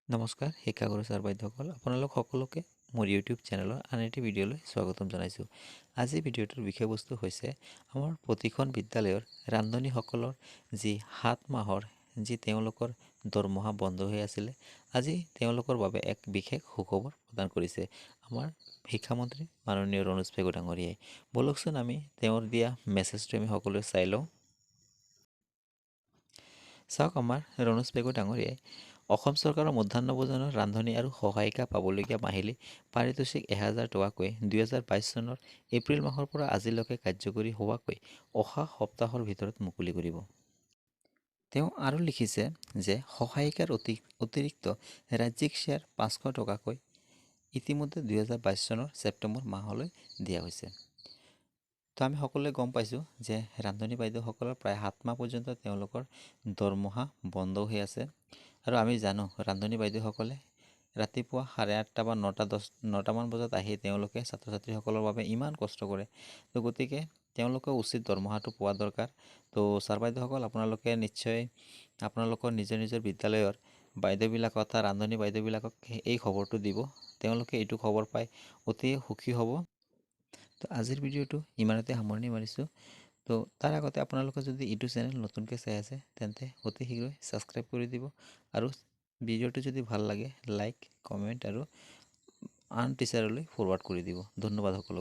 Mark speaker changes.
Speaker 1: নমস্কাৰ শিক্ষাগুৰু ছাৰ বাইদেউসকল, আপোনালোক সকলোকে মোৰ ইউটিউব চেনেলৰ আন এটি ভিডিঅ'লৈ স্বাগতম জনাইছোঁ। আজি ভিডিঅ'টোৰ বিষয়বস্তু হৈছে আমাৰ প্ৰতিখন বিদ্যালয়ৰ ৰান্ধনীসকলৰ যি 7 মাহৰ যি তেওঁলোকৰ দৰমহা বন্ধ হৈ আছিলে, আজি তেওঁলোকৰ বাবে এক বিশেষ সুখবৰ প্ৰদান কৰিছে আমাৰ শিক্ষামন্ত্ৰী মাননীয় ৰণোজ পেগু ডাঙৰীয়াই। ব'লকচোন আমি তেওঁৰ দিয়া মেছেজটো আমি সকলোৱে চাই লওঁ। চাওক, আমাৰ ৰণোজ পেগু ডাঙৰীয়াই অসম চৰকাৰৰ মধ্যাহ্ন ভোজনৰ ৰান্ধনী আৰু সহায়িকা পাবলগীয়া মাহিলী পাৰিতোষিক 1000 টকাকৈ 2022 চনৰ এপ্ৰিল মাহৰ পৰা আজিলৈকে কাৰ্যকৰী হোৱাকৈ অহা সপ্তাহৰ ভিতৰত মুকলি কৰিব। তেওঁ আৰু লিখিছে যে সহায়িকাৰ অতিৰিক্ত ৰাজ্যিক শ্বেয়াৰ 500 টকাকৈ ইতিমধ্যে 2022 চনৰ ছেপ্টেম্বৰ মাহলৈ দিয়া হৈছে। তো আমি সকলোৱে গম পাইছোঁ যে ৰান্ধনী বাইদেউসকলৰ প্ৰায় 7 মাহ পৰ্যন্ত তেওঁলোকৰ দৰমহা বন্ধ হৈ আছে। আৰু আমি জানো ৰান্ধনী বাইদেউসকলে ৰাতিপুৱা 8:30 বা 9টা 10 9টামান বজাত আহি তেওঁলোকে ছাত্ৰ ছাত্ৰীসকলৰ বাবে ইমান কষ্ট কৰে। তো গতিকে তেওঁলোকে উচিত দৰমহাটো পোৱা দৰকাৰ। তো ছাৰ বাইদেউসকল, আপোনালোকে নিশ্চয় আপোনালোকৰ নিজৰ নিজৰ বিদ্যালয়ৰ বাইদেউবিলাক অৰ্থাৎ ৰান্ধনী বাইদেউবিলাকক এই খবৰটো দিব, তেওঁলোকে এইটো খবৰ পাই অতি সুখী হ'ব। তো আজিৰ ভিডিঅ'টো ইমানতে সামৰণি মাৰিছোঁ। তো তাৰ আগতে আপোনালোকে যদি এইটো চেনেল নতুনকৈ চাই আছে তেন্তে অতি শীঘ্ৰে ছাবস্ক্ৰাইব কৰি দিব আৰু ভিডিঅ'টো যদি ভাল লাগে লাইক, কমেণ্ট আৰু আন টিচাৰলৈ ফৰৱাৰ্ড কৰি দিব। ধন্যবাদ সকলোকে।